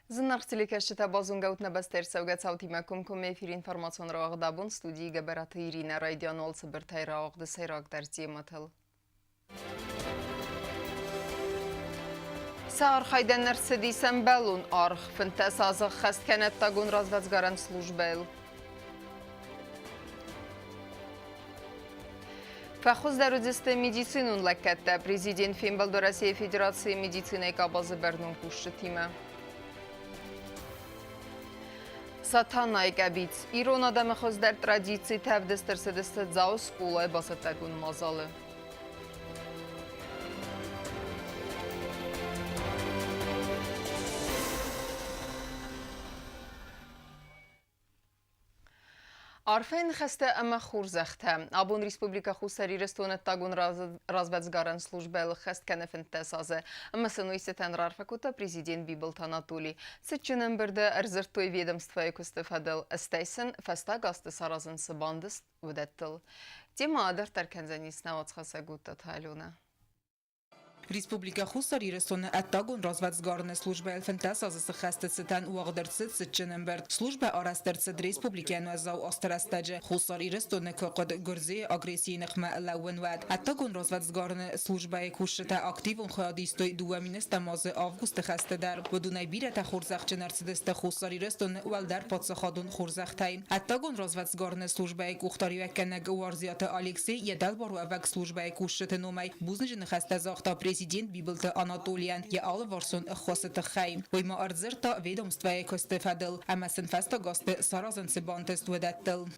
Зынаргъ телекӕсджытӕ, базонгӕ ут нӕ бӕстӕйы ӕрцӕугӕ цаутимӕ комкоммӕ эфиры информацион рауагъд абон студийы Гӕбӕраты Иринӕ райдиан уал цыбыртӕй рауагъды сӕйрагдӕр темӕтыл. Сӕ архайдӕн ӕрцыдис ӕмбӕлон аргъ, 15 азы ӕххӕст кӕны ӕддагон развӕдсгарӕн службӕйыл. Фӕхуыздӕр уыдзысты медицинон лӕггӕдтӕ. Президент фембӕлд Уӕрӕсейы Федерацийы медицинӕйы къабазы бӕрнон кусджытимӕ. Сатанайы къӕбиц. Ирон адӕмы хуыздӕр традицитӕ ӕвдыст ӕрцыдысты Дзауы скъолайы бацӕттӕгонд мадзалы. Арфӕйы ныхӕстӕ ӕмӕ хорзӕхтӕ. Абон Республикӕ Хуссар Ирыстоны ӕддагон развӕдсгарӕн службӕйыл ӕххӕст кӕны 15 азы ӕмӕ сын уый цытӕн раарфӕ кодта президент Бибылты Анатоли. Цытджын ӕмбырды ӕрдзырдтой ведомствойы куысты фӕдыл, стӕй сын фӕстаг азты саразын цы бандыст, уыдӕттыл. Темӕ адарддӕр кӕндзӕнис нӕ уацхӕссӕг Гуттаты Аленӕ. Республикӕ Хуссар Ирыстоны ӕддагон развӕдсгарыны службӕйыл 15 азы сыххӕсты цытӕн уагъд ӕрцыд цытджын ӕмбырд. Службӕ арӕзт ӕрцыд республикӕйӕн уӕззау азты рӕстӕджы Хуссар Ирыстоны куы хъуыд гуырдзыйы агрессийы ныхмӕ лӕууын, уӕд. Ӕддагон развӕдсгарыны службӕйы кусджытӕ активон хайад истой 2000 азы августы хӕсты дӕр. Уыдонӕй бирӕтӕ хорзӕхджын ӕрцыдысты Хуссар Ирыстоны уӕлдӕр паддзахадон хорзӕхтӕй. Ӕддагон развӕдсгарыны службӕйы къухдариуӕггӕнӕг Уарзиаты Алексей йӕ дӕлбаруӕвӕг службӕйы кусджыты номӕй Бузныджы ныхӕстӕ загъта президент Бибылты Анатолийӕн йӕ алыварсон ӕххуысы тыххӕй. Уый ма ӕрдзырдта ведомствӕйы куысты фӕдыл ӕмӕ сын фӕстаг азты саразын цы бантыст, уыдӕттыл.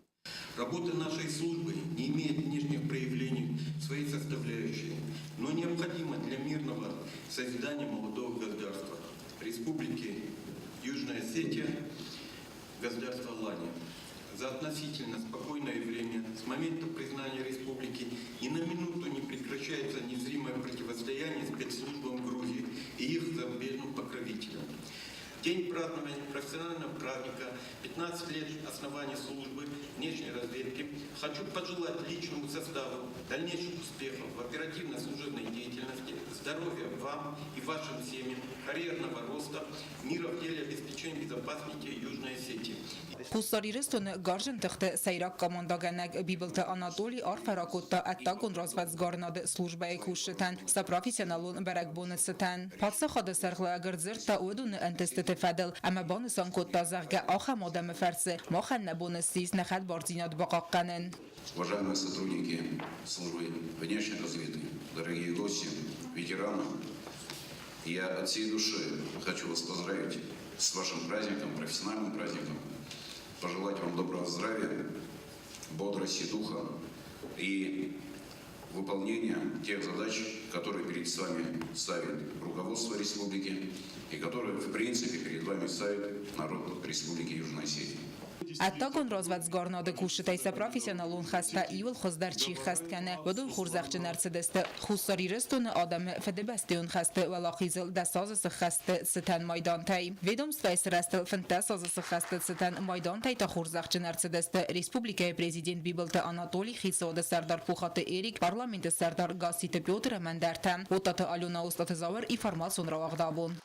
Работа нашей службы не имеет внешних проявлений своей составляющей, но необходима для мирного созидания молодого государства, Республики Южная Осетия, государства Алания. За относительно спокойное время с момента признания республики ни на минуту не прекращается незримое противостояние спецслужбам Грузии и их зарубежным покровителям. День празднования профессионального праздника 15 лет основания службы внешней разведки хочу пожелать личному составу дальнейших успехов в оперативно-служебной деятельности, здоровья вам и вашим семьям, карьерного роста, мира в деле обеспечения безопасности Южной Осетии. Хуссар Ирыстоны гарзджын тыхты сӕйраг командӕгӕнӕг Бибылты Анатоли арфӕ ракодта ӕддагон развӕдсгарынады службӕйы кусджытӕн сӕ профессионалон бӕрӕгбоны цытӕн. Паддзахады сӕргълӕууӕг ӕрдзырдта уыдоны ӕнтыстыты фӕдыл ӕмӕ банысан кодта, зӕгъгӕ, ахӕм адӕмы фӕрцы махӕн нӕ бон ссис нӕ хӕдбардзинад бахъахъхъӕнын. Уважаемые сотрудники службы внешней разведки, дорогие гости, ветераны, я от всей души хочу вас поздравить с вашим праздником, профессиональным праздником, пожелать вам доброго здравия, бодрости духа и выполнения тех задач, которые перед вами ставит руководство республики и которые, в принципе, перед вами ставит народ Республики Южная Осетия. Ӕддагон развӕдсгарынады кусджытӕй сӕ профессионалон хӕстӕ иуыл хуыздӕр чи ххӕст кӕны, уыдон хорзӕхджын ӕрцыдысты Хуссар Ирыстоны адӕмы Фыдыбӕстӕйон хӕсты уӕлахизыл 10 азы сыххӕсты цытӕн майдантӕй. Ведомствӕйы сырӕзтыл 15 азы сыххӕсты цытӕн майдантӕй та хорзӕхджын ӕрцыдысты республикӕйы президент Бибылты Анатолий, хицауады сӕрдар Пухаты Эрик, парламенты сӕрдар Гасситы Петр ӕмӕ ӕндӕртӕ. Оттаты Алена, Остъаты Зауыр, информацион рауагъд абон.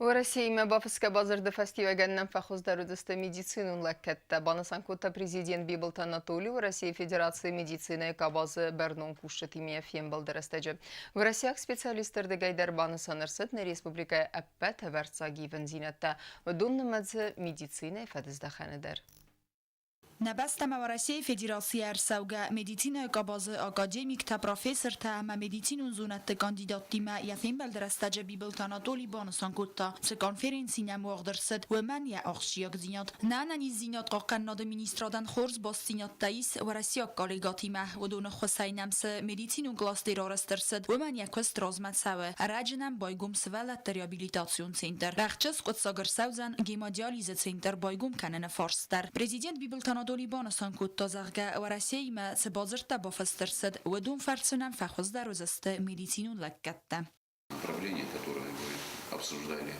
Уӕрӕсеимӕ бафысгӕ бадзырды фӕстиуӕгӕн нӕм фӕхуыздӕр уыдзысты медицинон лӕггӕдтӕ, банысан кодта президент Бибылты Анатоли Уӕрӕсейы Федерацийы медицинӕйы къабазы бӕрнон кусджытимӕ фембӕлды рӕстӕджы. Уӕрӕсейаг специалистты рдыгӕй дӕр банысан ӕрцыд нӕ республикӕйы ӕппӕт ӕвӕрццаг ивындзинӕдтӕ, уыдон нымӕцы медицинӕйы фӕдыздӕхӕны дӕр. Нӕ бӕстӕмӕ Уӕрӕсейы Федерацийӕ ӕрцӕугӕ медицинӕйы къабазы академиктӕ, профессортӕ ӕмӕ медицинон зонӕдты кандидаттимӕ йӕ фембӕлды рӕстӕджы Бибылты Анатоли банысан кодта, цы конференци нӕм уагъд ӕрцыд, уымӕн йӕ ахсджиагдзинад. Нӕ ӕнӕниздзинад хъахъхъӕнынады министрадӕн хорз бастдзинӕдтӕ ис уӕрӕсейаг коллегӕтимӕ. Уыдоны ххуысӕй нӕм цы медицинон кластер арӕзт ӕрцыд, уымӕн йӕ куыст размӕ цӕуы. Ӕрӕджы нӕм байгом сывӕллӕтты реабилитацион центр. Рӕхджы скъуыддзаг ӕрцӕудзӕн гемодиализы центр байгом кӕныны фарст дӕр. Президент Бибылты Анатолий банысан кодта, зӕгъгӕ, Уӕрӕсеимӕ цы бадзырдтӕ бафыст ӕрцыд, уыдон фӕрцы нӕм фӕхуыздӕр уыдзысты медицинон лӕггӕдтӕ. Направление, которое вы обсуждали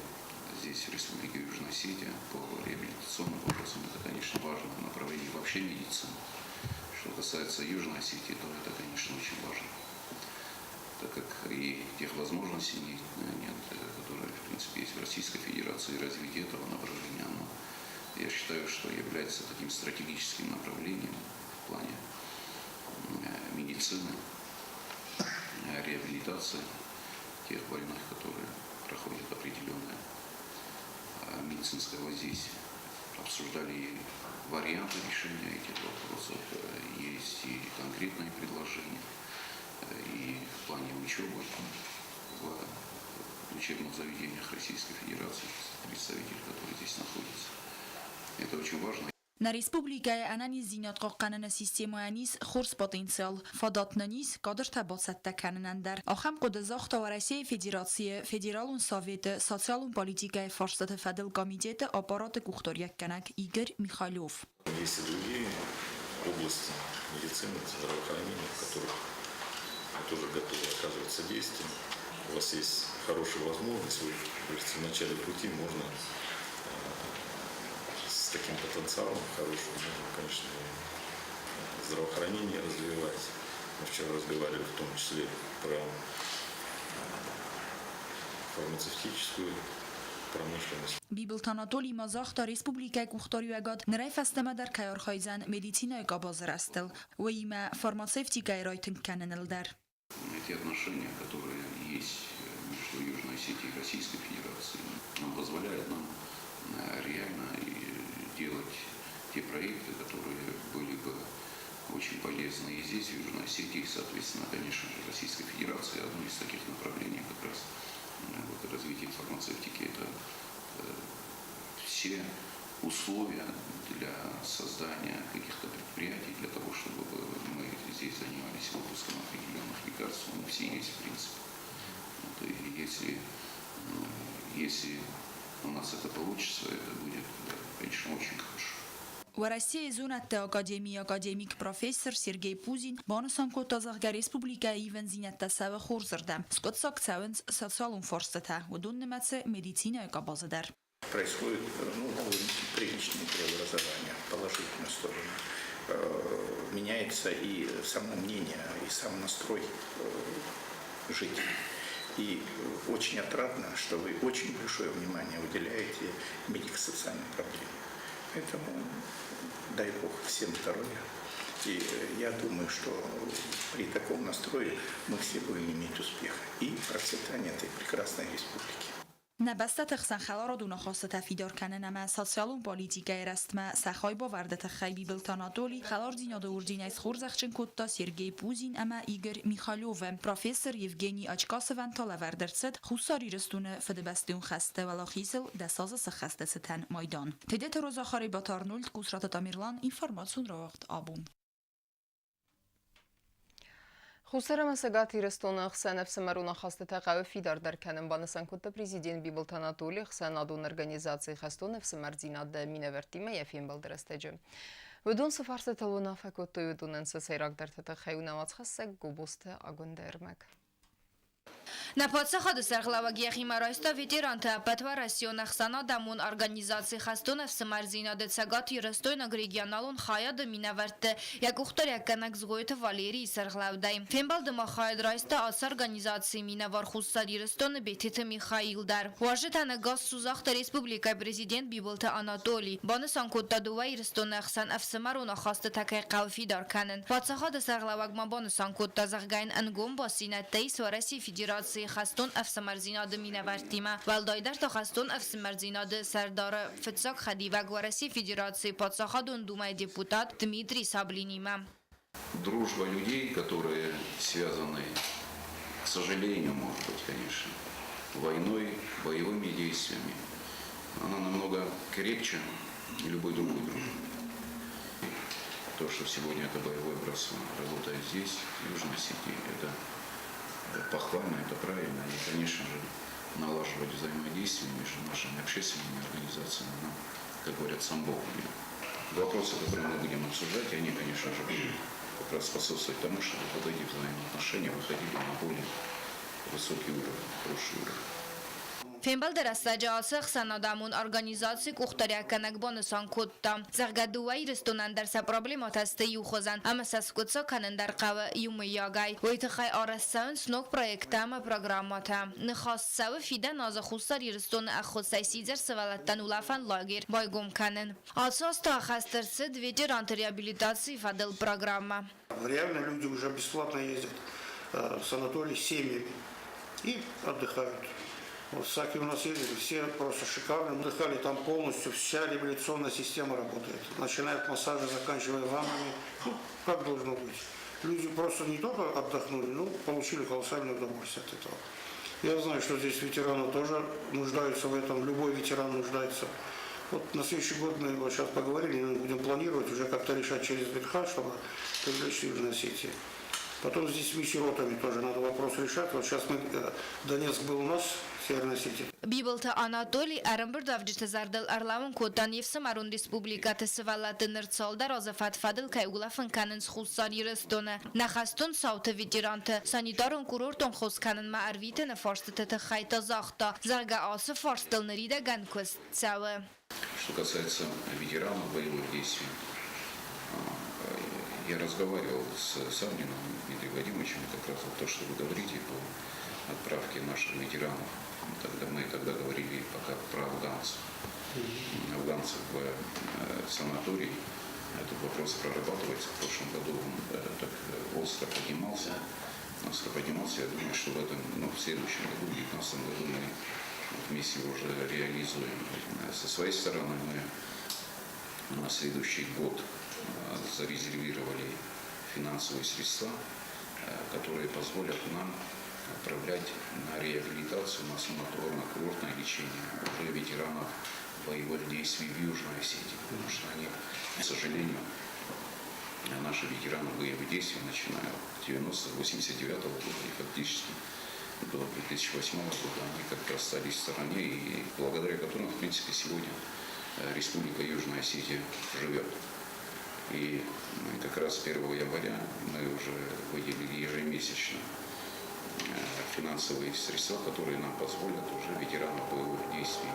здесь, в Республике Южная Осетия, по реабилитационным вопросам, это, конечно, важно направление вообще медицины. Что касается Южной Осетии, то это, конечно, очень важно, так как и тех возможностей нет, которые, в принципе, принципе, есть в Российской Федерации, и развитие этого направления, оно, я считаю, что является таким стратегическим направлением в плане медицины, реабилитации тех больных, которые проходят определенное медицинское воздействие. Обсуждали и варианты решения этих вопросов, есть и конкретные предложения, и в плане учебы в учебных заведениях Российской Федерации, представитель, который здесь находится. Это очень важно. Нӕ республикӕйы ӕнӕниздзинад хъахъхъӕныны системӕйӕн ис хорз потенциал, фадат нын ис кадртӕ бацӕттӕ кӕнынӕн дӕр. Ахӕм хъуыды загъта Уӕрӕсейы Федерацийы Федералон Советы социалон политикӕйы фарстаты фӕдыл комитеты аппараты къухдариуӕггӕнӕг Игорь Михалев. Есть и другие области медицины, здравоохранения, в которых мы тоже готовы оказывать содействие. У вас есть хорошая возможность, вы, говорится, в начале пути можно с таким потенциалом хорошим, можно, конечно, и здравоохранение развивать. Мы вчера разговаривали в том числе про фармацевтическую промышленность. Бибылты Анатоли ма загъта, республикӕйы къухдариуӕгад нырӕй фӕстӕмӕ дӕр кӕй архайдзӕн медицинӕйы къабазы рӕзтыл, уыимӕ фармацевтикӕйы райтынг кӕныныл дӕр. Эти отношения, которые есть между Южной Осетией и Российской Федерацией, нам позволяют нам реально делать те проекты, которые были бы очень полезны и здесь, в Южной Осетии, и, соответственно, конечно же, Российской Федерации. Одно из таких направлений как раз вот, развитие фармацевтики – это все условия для создания каких-то предприятий, для того, чтобы мы здесь занимались выпуском определенных лекарств, они все есть, в принципе. Вот, и если у нас это получится, это будет, конечно, очень хорошо. Уӕрӕсейы зонӕдты академийы академик, профессор Сергей Пузин банысан кодта, зӕгъгӕ, республикӕйы ивӕндзинӕдтӕ цӕуы хорзырдӕм. Скъуыддзаг цӕуынц социалон фарстытӕ, уыдон нымӕцы медицинӕйы къабазы дӕр. Происходит, ну, довольно-таки приличные преобразования в положительную сторону. Меняется и само мнение, и сам настрой жителей. И очень отрадно, что вы очень большое внимание уделяете медико-социальным проблемам. Поэтому дай Бог всем здоровья. И я думаю, что при таком настрое мы все будем иметь успех и процветание этой прекрасной республики. Нӕ бӕстӕты хсӕн хӕларадон ахастытӕ фидар кӕнын ӕмӕ социалон политикӕйы рӕзтмӕ сӕ хайбавӕрды тыххӕй Бибылты Анатоли хӕлардзинады орденӕй схорзӕхджын кодта Сергей Пузин ӕмӕ Игорь Михалевы. Профессор Евгений Ачкасовӕн та лӕвӕрд ӕрцыд Хуссар Ирыстоны Фыдыбӕстӕйон хӕсты Уӕлахизыл 10 азы сӕххӕсты цытӕн майдан. Тедеты Роза, Харебаты Арнольд, Къусраты Тамерлан, информацион рауагъд Абон. Хуссар ӕмӕ Цӕгат Ирыстоны ӕхсӕн ӕфсымӕрон ахастытӕ хъӕуы фидардӕр кӕнын, банысан кодта президент Бибылты Анатоли ӕхсӕнадон организацийы хӕстон ӕфсымӕрдзинады минӕвӕрттимӕ йӕ фембӕлды рӕстӕджы. Уыдон цы фарстатыл уынаффӕ кодтой, уыдонӕн сӕ сӕйрагдӕрты тыххӕй у нӕ уацхӕссӕг Гобозты Агуындӕ ӕрмӕг. Нӕ паддзахады сӕргълӕууӕг йӕхимӕ райста ветеранты ӕппӕтуӕрӕсеон ӕхсӕнадӕмон организаци Хӕстон ӕфсымӕрдзинады Цӕгат-Ирыстойнаг регионалон хайады минӕвӕртты йӕ къухдариуӕггӕнӕг Дзгойты Валерийы сӕргълӕудӕй. Фембӕлды ма хайад райста ацы организацийы минӕвар Хуссар Ирыстоны Бететы Михаил дӕр. Уазджытӕн ӕгас цу загъта республикӕйы президент Бибылты Анатоли. Банысан кодта, дыууӕ Ирыстоны ӕхсӕн ӕфсымӕрон ахастытӕ кӕй хъӕуы фидар кӕнын. Паддзахады сӕргълӕууӕг ма банысан кодта, зӕгъгӕ йын ӕнгом бастдзинӕдтӕ ис Уӕрӕсейы Федерацийы хӕстон ӕфсымӕрдзинады минӕвӕрттимӕ, уӕлдайдӕр та хӕстон ӕфсымӕрдзинады сӕрдары фыццаг хӕдивӕг Уӕрӕсейы Федерацийы Паддзахадон Думӕйы депутат Дмитрий Саблинимӕ. Дружба людей, которые связаны, к сожалению, может быть, конечно, войной, боевыми действиями, она намного крепче любой другой дружбы. То, что сегодня это боевое братство работает здесь, в Южной Осетии, это похвально, это правильно. И, конечно же, налаживать взаимодействие между нашими общественными организациями, нам, как говорят, сам Бог велел. Вопросы, которые мы будем обсуждать, они, конечно же, будут как раз способствовать тому, чтобы вот эти взаимоотношения выходили на более высокий уровень, хороший уровень. Фембӕлды рӕстӕджы ацы ӕхсӕнадӕмон организацийы къухдариуӕггӕнӕг банысан кодта, зӕгъгӕ, дыууӕ Ирыстонӕн дӕр сӕ проблемӕтӕ сты иухуызӕн ӕмӕ сӕ скъуыддзаг кӕнын дӕр хъӕуы иумӕйагӕй. Уый тыххӕй арӕзт цӕуынц ног проекттӕ ӕмӕ программӕтӕ. Ныхас цӕуы фидӕн азы Хуссар Ирыстоны ӕххуысӕй сидзӕр сывӕллӕттӕн улӕфӕн лагерь байгом кӕнын. Ацы аз та хаст ӕрцыд ветеранты реабилитацийы фӕдыл программӕ. Реально люди уже бесплатно ездят в санаторий с семьями и отдыхают. Вот Саки у нас ездили, все просто шикарно отдыхали, там полностью вся реабилитационная система работает. Начиная от массажа, заканчивая ваннами, ну, как должно быть. Люди просто не только отдохнули, но получили колоссальное удовольствие от этого. Я знаю, что здесь ветераны тоже нуждаются в этом, любой ветеран нуждается. Вот на следующий год мы вот сейчас поговорили, мы будем планировать уже как-то решать через верха, чтобы привлечь Южной Осетии. Потом с детьми-сиротами тоже надо вопрос решать. Вот сейчас мы, Донецк был у нас, Северной Осетии. Бибылты Анатоли ӕрӕмбырдуӕвджыты зӕрдыл ӕрлӕууын кодта не фсымӕрон республикӕты сывӕллӕтты ныр цалдӕр азы фӕд-фӕдыл кӕй улӕфын кӕнынц Хуссар Ирыстоны. Нӕ хӕстон цауты ветеранты санитарон-курортон хос кӕнынмӕ ӕрвитыны фарстыты тыххӕй та загъта, зӕгъгӕ, ацы фарстыл ныридӕгӕн куыст цӕуы. Что касается ветеранов боевых действий, я разговаривал с Савниным Дмитрием Вадимовичем, как раз вот то, что вы говорите по отправке наших ветеранов. Тогда мы тогда говорили пока про афганцев. Афганцев в санаторий. Этот вопрос прорабатывается. В прошлом году он так остро поднимался. Остро поднимался. Я думаю, что в этом, ну, в следующем году, в 2019 году мы вместе уже реализуем. Со своей стороны мы на следующий год зарезервировали финансовые средства, которые позволят нам отправлять на реабилитацию, на санаторно-курортное лечение уже ветеранов боевых действий в Южной Осетии, потому что они, к сожалению, наши ветераны боевых действий, начиная от 90-89 года и фактически до 2008 года, они как-то остались в стороне, и благодаря которым, в принципе, сегодня Республика Южная Осетия живет. И как раз 1 января мы уже выделили ежемесячно финансовые средства, которые нам позволят уже ветеранов боевых действий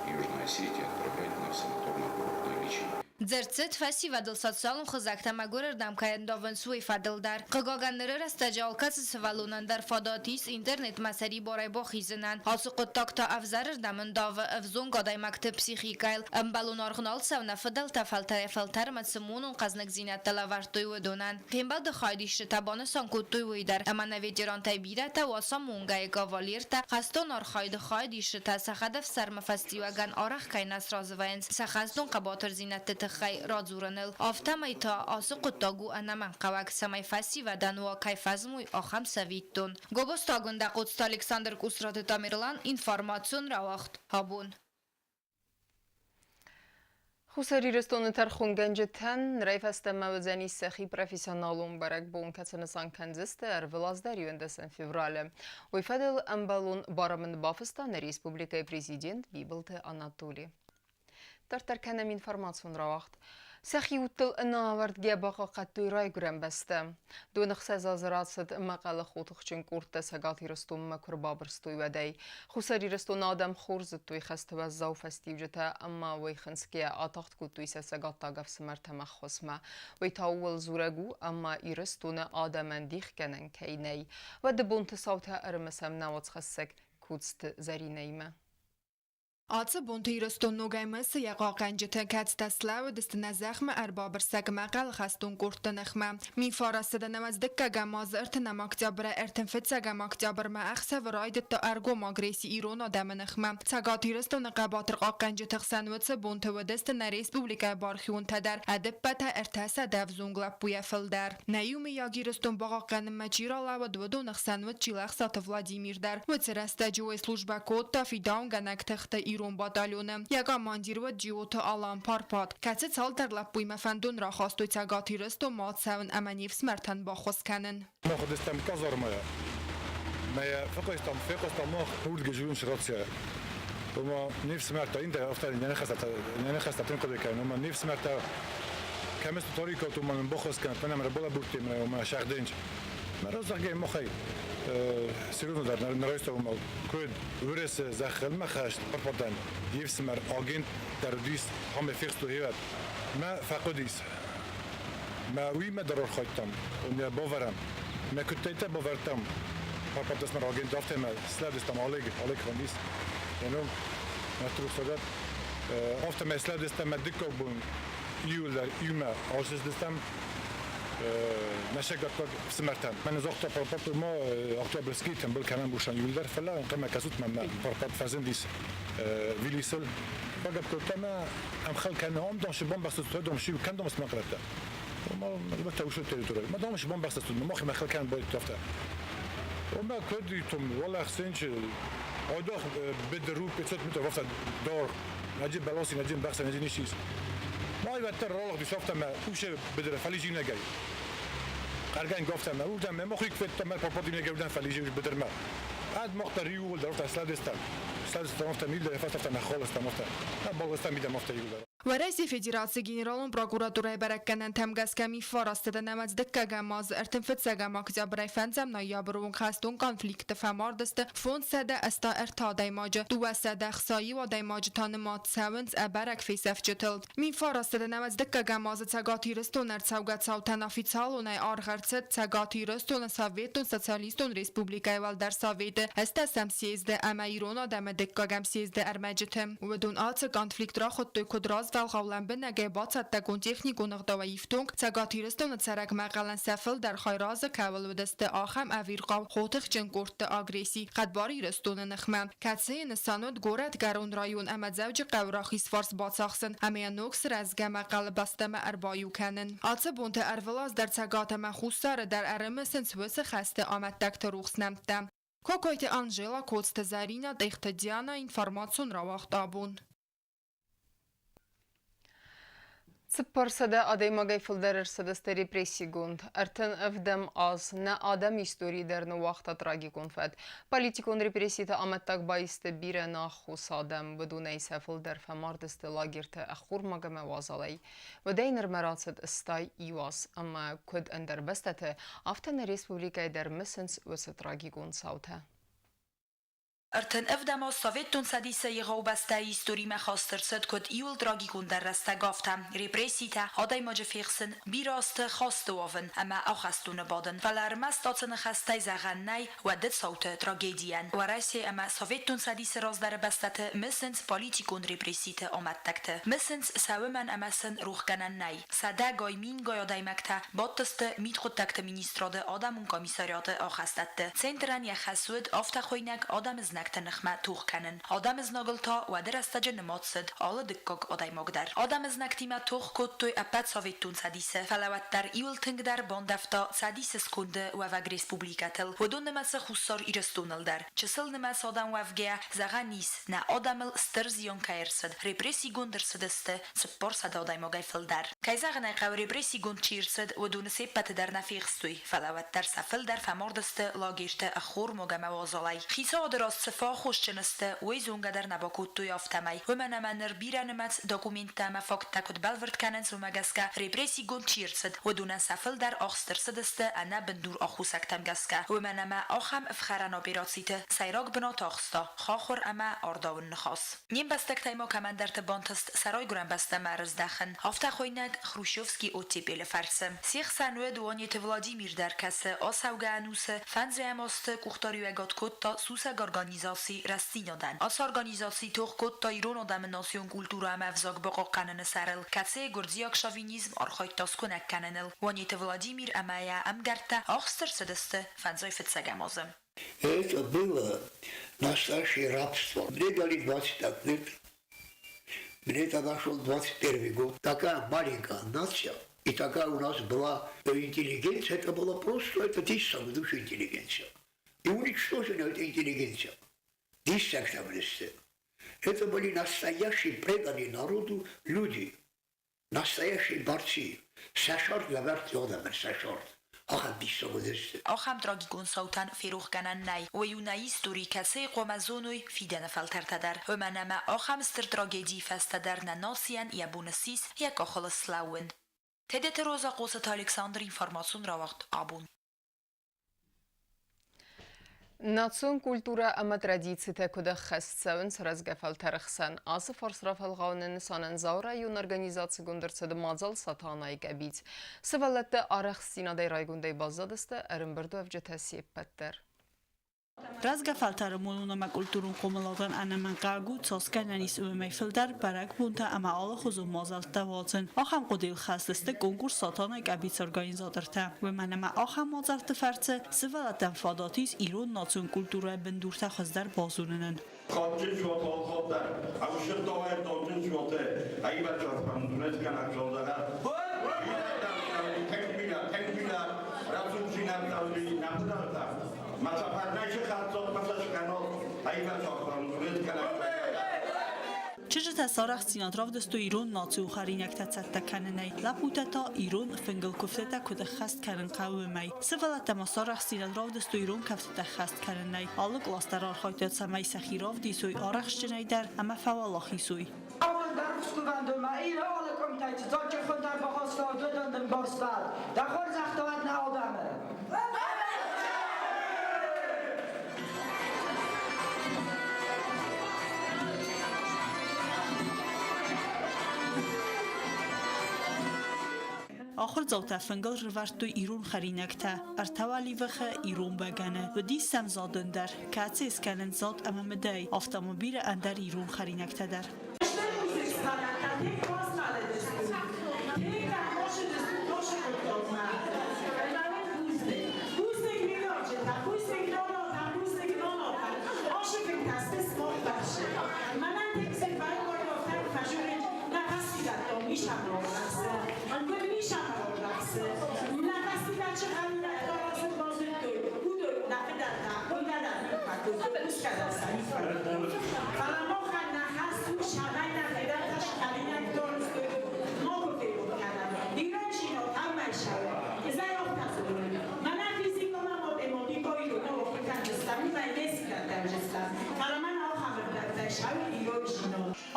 Южной Осетии отправлять на санаторно-курортное лечение. Дзырд цыд фӕсивӕдыл социалон хызӕгтӕ мӕгуырырдӕм кӕй ӕндавынц, уый фӕдыл дӕр. Хъыгагӕн, ныры рӕстӕджы алкӕцы сывӕллонӕн дӕр фадат ис интернетмӕ сӕрибарӕй бахизынӕн. Ацы хъуыддаг та ӕвзӕрырдӕм ӕндавы ӕвзонг адӕймӕгты психикӕйыл. Ӕмбӕлон аргъ нал цӕуы нӕ фыдӕлтӕ фӕлтӕрӕй-фӕлтӕрмӕ цы монон хъӕзныгдзинӕдтӕ лӕвӕрдтой, уыдонӕн. Фембӕлды хайадисджытӕ банысан кодтой уый дӕр, ӕмӕ нӕ ветерантӕй бирӕтӕ уацамонгӕйы кавалертӕ, хӕстон архайды хайадисджытӕ сӕ хӕдӕфсармы фӕстиуӕгӕн арӕх кӕй нӕ сразы вӕййынц сӕ хӕстон хъӕбатырдзинӕдты тыххӕй радзурыныл. Афтӕмӕй та ацы хъуыддаг у ӕнӕмӕнгхъӕуӕг, цӕмӕй фӕсивӕдӕн уа кӕй фӕзмой, ахӕм цӕвиттон. Гобозты Агуындӕ, Хъоцты Александр, Къусраты Тамерлан, информацион рауагъд абон. Хуссар Ирыстоны тӕрхонгӕнджытӕн нырӕй фӕстӕмӕ уыдзӕнис сӕхи профессионалон бӕрӕгбон, кӕцы нысан кӕндзысты ӕрвылаз дӕр иуӕндӕсӕм февралы. Уый фӕдыл ӕмбӕлон барамынд бафыста нӕ республикӕйы президент Бибылты Анатоли. Дарддӕр кӕнӕм информацион рауагъд. Сӕхи удтыл ӕнӕавӕрдгӕ бахъахъхъӕдтой райгуырӕн бӕстӕ. Доны хсӕз азы рацыд Мӕхъӕлы хотыхджын къордтӕ Цӕгат Ирыстонмӕ куы ӕрбабырстой, уӕдӕй. Хуссар Ирыстоны адӕм хорз зыдтой хӕсты уӕззау фӕстиуджытӕ ӕмӕ уый хынцгӕйӕ атагъд кодтой сӕ цӕгаттаг ӕфсымӕртӕм ӕххуысмӕ. Уый та ууыл дзурӕг у, ӕмӕ Ирыстоны адӕмӕн дихгӕнӕн кӕй нӕй. Уӕды бонты цаутӕ ӕрымысӕм нӕ уацхӕссӕг Коцты Зӕринӕимӕ. Ацы бонты Ирыстон ногӕй мысы йӕ хъахъхъӕнджыты, кӕцытӕ слӕууыдысты нӕ зӕхмӕ ӕрбабырсӕг мӕхъӕлы хӕстон къордты ныхмӕ. 1900 дыккӕгӕм азы ӕртынӕм октябрӕй ӕртынфыццӕгӕм октябрмӕ ӕхсӕвы райдыдта ӕргом агресси ирон адӕмы ныхмӕ. Цӕгат Ирыстоны хъӕбатыр хъахъхъӕнджыты хсӕн уыцы бонты уыдысты нӕ республикӕйы бархионтӕ дӕр, ӕдыппӕтӕй ӕртӕсӕдӕ ӕвзонг лӕппуйӕ фылдӕр. Нӕ иумӕйаг Ирыстон бахъахъхъӕнынмӕ чи ралӕууыд, уыдоны хсӕн уыд Чилӕхсаты Владимир дӕр. Уыцы рӕстӕджы уый службӕ кодта фидауынгӕнӕг тыхты ирон батальоны. Йӕ командир уыд Джиоты Алан Парпат, кӕцы цалдӕр лӕппуимӕ фӕндон рахастой Цӕгат Ирыстонмӕ ацӕуын ӕмӕ не фсымӕртӕн баххуыс кӕнын. Мах уыдыстӕм казармӕйы. Мӕ фехъуыстам, фехъуыстам мах уырдыгӕй рацийӕ. Ома не фсымӕртӕ иннӕ афтӕ нӕ ныхӕстӕ тынг хъуыды кӕнын. Ома не фсымӕртӕ кӕм сты тарикат, ома нын баххуыс кӕнӕт, мӕнӕ мӕ балӕбурдтой, мӕнӕ ома сӕгъдынч. Разагӕй махӕй серьезно дӕр нӕ райста уымӕл. Куыд Уӕрӕсе зӕххылмӕ хӕст парпатӕн йе фсымӕр агент дӕр уыдис ӕмӕ фехстой хевӕд. Мӕ фӕхъуыдис. Мӕ уыимӕ дӕр архайдтам, нӕ бавӕрӕм. Мӕ куыдтӕйтӕ бавӕрдтам парпатӕсмӕ агент афтӕ мӕ слӕдыстам Олег, Олег хуындис. Йӕ ном Мӕ Афтӕ мӕ слӕдыстам мӕ дыккаг бон иуылдӕр иумӕ азыздыстӕм нӕсӕггӕттаг фсымӕртӕн. Мӕн загъта Парпат, ма Октябрьский тымбыл кӕнӕм бушан иуылдӕр, фӕлӕ ӕнхъӕлмӕ кӕсут мӕнмӕ. Парпат фӕзындис Вилисыл. Багӕпп кодта ӕмӕ ӕмхӕл кӕны, ам дам шы бамбӕхстут, дам шы кӕм дам смӕхъырӕттӕ. Ма ушы территория. Ма дам шы бамбӕхстут, мах мӕхъыл кӕнын байдыдта афтӕ. Омӕ кӕд итом, уӕлӕ хсенчы, айдагъ быдыр у 500 метр афтӕ даргъ. Наджи бӕласи, наджи бӕхсӕ, наджи ницы ис. Ма уӕддӕр ралыгъдис афтӕ мӕ усы быдыры фӕлизинагӕй. Хъӕргӕнгӕ афтӕ мӕ уырдӕм мӕ махи куы федтам, мӕ пападинагӕй уырдӕм фӕлизин быдырмӕ. Ӕд мах дӕр иууылдӕр афтӕ слӕдыстӕм. Слӕдыстӕм афтӕ милдӕр, фӕстӕ нӕ халыстам афтӕ. Нӕ балыстам идӕм афтӕ иууылдӕр. Уӕрӕсейы Федерацийы Генералон прокуратурӕйы бӕрӕггӕнӕнтӕм гӕсгӕ миффарастыты нымӕц дыккӕгӕм азы ӕртынфыццӕгӕм октябрӕй фӕндзӕм ноябры онг хӕстон конфликтты фӕмард сты 583 адӕймаджы, 261 адӕймаджы та нымад цӕуынц ӕбӕрӕг фесӕфджытыл. Миффарастыты нымӕц дыккӕгӕм азы Цӕгат Ирыстоны ӕрцӕугӕ цаутӕн официалонӕй аргъ ӕрцыд Цӕгат Ирыстоны Советон Социалистон Республикӕйы Уӕлдӕр Советы ӕстӕсӕм съезды ӕмӕ ирон адӕмы дыккӕгӕм съезды ӕрмӕджыты. Уыдон ацы конфликт рахуыдтой куыд развӕлгъау лӕмбынӕгӕй бацӕттӕгонд техникон ӕгъдауӕй ифтонг Цӕгат Ирыстоны цӕрӕг мӕхъӕлӕн сӕ фылдӕр хай разы кӕуыл уыдысты, ахӕм ӕвирхъау хотыхджын къордты агресси хӕдбар Ирыстоны ныхмӕ, кӕцыйы нысан уыд Горӕтгӕрон район ӕмӕ Дзӕуджыхъӕуы рахизфарс бацахсын ӕмӕ йӕ ног сырӕзгӕ мӕхъӕлы бӕстӕмӕ ӕрбаиу кӕнын. Ацы бонты ӕрвылаз дӕр Цӕгат ӕмӕ Хуссары дӕр ӕрымысынц уыцы хӕсты амӕттӕгты рухс нӕмттӕ. Кокойты Анжела, Коцты Зӕринӕ, Тъехты Диана, информацион рауагъд абон. 400 адӕймагӕй фылдӕр ӕрцыдысты репрессигонд. 37 аз нӕ адӕм историйы дӕр ныууагъта трагикон фӕд. Политикон репресситы амӕттаг баисты бирӕ нӕаххос адӕм. Уыдонӕй сӕ фылдӕр фӕмард сты лагерты ӕххормаг ӕмӕ уазалӕй. Уӕдӕй нырмӕ рацыд 61 аз, ӕмӕ куыд ӕндӕр бӕстӕты, афтӕ нӕ республикӕйы дӕр мысынц уыцы трагикон цаутӕ. 37 аз Советон Цӕдисы егъау бӕстӕйы историмӕ хаст ӕрцыд куыд иуыл трагикондӕр рӕстӕг, афтӕ. Репресситӕ, адӕймаджы фехсын, бирӕ азты хӕсты уӕвын ӕмӕ ахӕстоны бадын. Фӕлӕ ӕрмӕст ацы ныхӕстӕй зӕгъӕн нӕй, уӕды цауты трагедийӕн. Уӕрӕсе ӕмӕ Советон Цӕдисы раздӕры бӕстӕты мысынц политикон репресситы амӕттӕгты. Мысынц сӕ уымӕн ӕмӕ сын рохгӕнӕн нӕй. Сӕдӕгай, мингай адӕймӕгтӕ бадтысты Мидхъуыддӕгты министрады адӕмон комиссариаты ахӕстӕтты. Центрӕн йӕ хӕс уыд афтӕхуыйнӕг адӕмы знӕгты ныхмӕ тох кӕнын. Адӕмы знагыл та уӕды рӕстӕджы нымад цыд алы дыккаг адӕймаг дӕр. Адӕмы знӕгтимӕ тох кодтой ӕппӕт Советон Цӕдисы, фӕлӕ уӕддӕр иуыл тынгдӕр бандӕвта Цӕдисы сконды уӕвӕг республикӕтыл, уыдон нымӕцы Хуссар Ирыстоныл дӕр. Чысыл нымӕц адӕм уӕвгӕйӕ, зӕгъӕн ис, нӕ адӕмыл стыр зиан кӕй ӕрцыд, репрессигонд ӕрцыдысты 400 адӕймагӕй фылдӕр. Кӕй зӕгъын ӕй хъӕуы, репрессигонд чи ӕрцыд, уыдоны се ппӕты дӕр нӕ фехстой, фӕлӕ уӕддӕр сӕ фылдӕр фӕмард сты лагерьты ӕххормаг ӕмӕ уазалӕй. Хицауады раз цы фӕаххосджын сты, уый зонгӕ дӕр нӕ бакодтой афтӕмӕй. Уымӕн ӕмӕ ныр бирӕнымӕц документтӕ ӕмӕ факттӕ куыд бӕлвырд кӕнынц, уымӕ гӕсгӕ репрессигонд чи ӕрцыд, уыдонӕн сӕ фылдӕр ахст ӕрцыдысты ӕнӕбындур аххосӕгтӕм гӕсгӕ, уымӕн ӕмӕ ахӕм ӕфхӕрӕн операциты сӕйраг бынат ахста хахуыр ӕмӕ ардауын ныхас. Не мбӕстӕгтӕй ма кӕмӕндӕрты бантыст сӕ райгуырӕн бӕстӕмӕ ӕрыздӕхын, афтӕхуыйнӕг Хрущевский оттепелы фӕрцы. Се хсӕн уыд Уанеты Владимир дӕр, кӕцы ацӕугӕ ӕнусы фӕндзӕм азты къухдариуӕгад кодта сусӕг организаци Рӕстдзинад-ӕн. Ацы организаци тох кодта ирон адӕмы национ культурӕ ӕмӕ ӕвзаг бахъахъхъӕныны сӕрыл, кӕцыйы гуырдзиаг шовинизм архайдта скуынӕг кӕныныл. Уанеты Владимир ӕмӕ йӕ ӕмгӕрттӕ ахст ӕрцыдысты фӕндзай фыццӕгӕм азы. Это было настоящее рабство. Мне дали 25 лет. Мне тогда шел 21 год. Такая маленькая нация, и такая у нас была интеллигенция, это было просто, это здесь самая душа интеллигенция. И уничтожена эта интеллигенция. Это были настоящие преданные народу люди, настоящие борцы. Сӕ сӕрд лӕвӕрд адӕмӕн сӕ сӕрд. Ахӕм диссаг уыдысты. Ахӕм трагикон цаутӕн ферохгӕнӕн нӕй. Уый у нӕ истори, кӕцыйы хъуамӕ зоной фидӕны фӕлтӕртӕ дӕр. Уымӕн ӕмӕ ахӕм стыр трагедийы фӕстӕ дӕр нӕ нацийӕн йӕ бон ссис йӕ къахыл слӕууын. Тедеты Роза, Хъоцыты Александр, информацион рауагъд абон. Национ культурӕ ӕмӕ традицитӕ куыд ӕххӕст цӕуынц рӕзгӕ фӕлтӕры хсӕн, ацы фарс рафӕлгъауыны нысанӕн Дзауы районы организацигонд ӕрцыд мадзал «Сатанайы къӕбиц». Сывӕллӕттӕ арӕхстдзинадӕй райгондӕй баззадысты ӕрӕмбырдуӕвджытӕ се ппӕт дӕр. Рӕзгӕ фӕлтӕры монон ӕмӕ культурон хъомыладӕн ӕнӕмӕнгхъӕуӕг у цасгӕнӕн ис уымӕй фылдӕр бӕрӕгбонтӕ ӕмӕ алыхуызон мадзӕлттӕ уадзын. Ахӕм хъуыдыйыл хӕст сты конкурс «Сатанайы къӕбиц» организатортӕ. Уымӕн ӕмӕ ахӕм мадзӕлтты фӕрцы сывӕллӕттӕн фадат ис ирон национ культурӕйы бындуртӕ хуыздӕр базонынӕн. Кадджын суаты алхатдӕр, ӕвзыгъдауӕй донджын суаты аивадзӕфӕн дунескӕнӕг зӕлдӕгӕ. Тынг бирӕ, тынг бирӕ рӕсугъддзинӕдтӕ уыди нӕ фыдӕлтӕ. Мӕ сӕфӕрнӕйсы хӕццон фӕсӕскӕнон аивадзӕфӕн дунескӕнӕг зӕлдӕгӕ. Чызджытӕ сарӕхстдзинад равдыстой ирон национ хӕринӕгтӕ цӕттӕ кӕнынӕй, лӕппутӕ та ирон фынгыл куывдтытӕ куыд ӕххӕст кӕнын хъӕуы, уымӕй. Сывӕллӕттӕ ма сарӕхстдзинад равдыстой ирон кӕфтытӕ ӕххӕст кӕнынӕй. Алы кълас дӕр архайдта, цӕмӕй сӕхи равдисой арӕхстджынӕй дӕр ӕмӕ фӕуӕлахиз уой. Дӕ хорзӕхтӕ уӕд нӕ адӕмы! Ахуырдзаутӕ фынгыл рывӕрдтой ирон хӕринӕгтӕ, ӕртӕ уӕливыхы, ирон бӕгӕны. Уыдис сӕм задын дӕр, кӕцы скӕнынц зад ӕмӕ мыдӕй, афтӕ ма бирӕ ӕндӕр ирон хӕринӕгтӕ дӕр.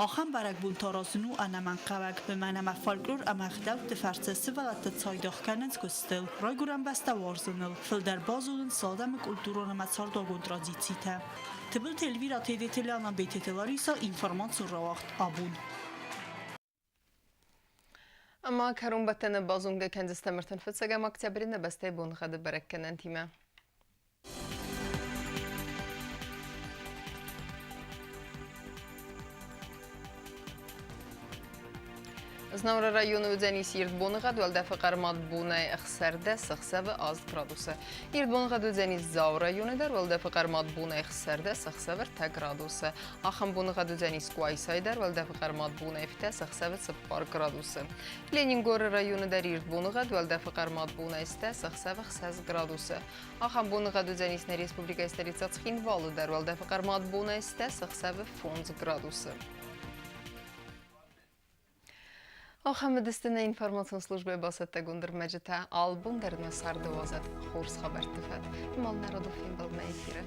Ахӕм бӕрӕгбон аразын у ӕнӕмӕнгхъӕуӕг, уымӕн ӕмӕ фольклор ӕмӕ ӕгъдӕутты фӕрцы сывӕллӕтты цайдагъ кӕнынц куыстыл, райгуырӕн бӕстӕ уарзыныл, фылдӕр базонынц адӕмы культурон ӕмӕ цардуагон традицитӕ. Тыбылты Эльвира, Тедеты Лиана, Бететы Лариса, информацион рауагъд «Абон». Ӕма кӕронбӕттӕны базонгӕ кӕндзыстӕм ӕртын октябры нӕ бӕстӕйы боныгъӕды бӕрӕггӕнӕнтимӕ. Знауыры районы уыдзӕнис ирд боныгъӕд, уӕлдӕфы хъӕрмад бонӕй 16 ӕхсӕвы 8 градусы. Ирд боныгъӕд уыдзӕнис Дзауы районы дӕр, уӕлдӕфы хъӕрмад бонӕй 16 ӕхсӕвы 3 градусы. Ахӕм боныгъӕд уыдзӕнис Къуайсайы дӕр, уӕлдӕфы хъӕрмад бонӕй 7 ӕхсӕвы 4 градусы. Ленингоры районы дӕр ирд боныгъӕд, уӕлдӕфы хъӕрмад бонӕй 7 ӕхсӕвы 6 градусы. Ахӕм боныгъӕд уыдзӕнис нӕ республикӕйы столицӕ Цхинвалы дӕр, уӕлдӕфы хъӕрмад бонӕй 7 ӕхсӕвы 5 градусы. Ахӕм уыдысты нӕ информацион службӕйы бацӕттӕгонд ӕрмӕджытӕ. Албон дӕр нӕ царды уадзӕд хорз хабӕртты фӕд. Мал народу фембӕлд нӕ эфиры.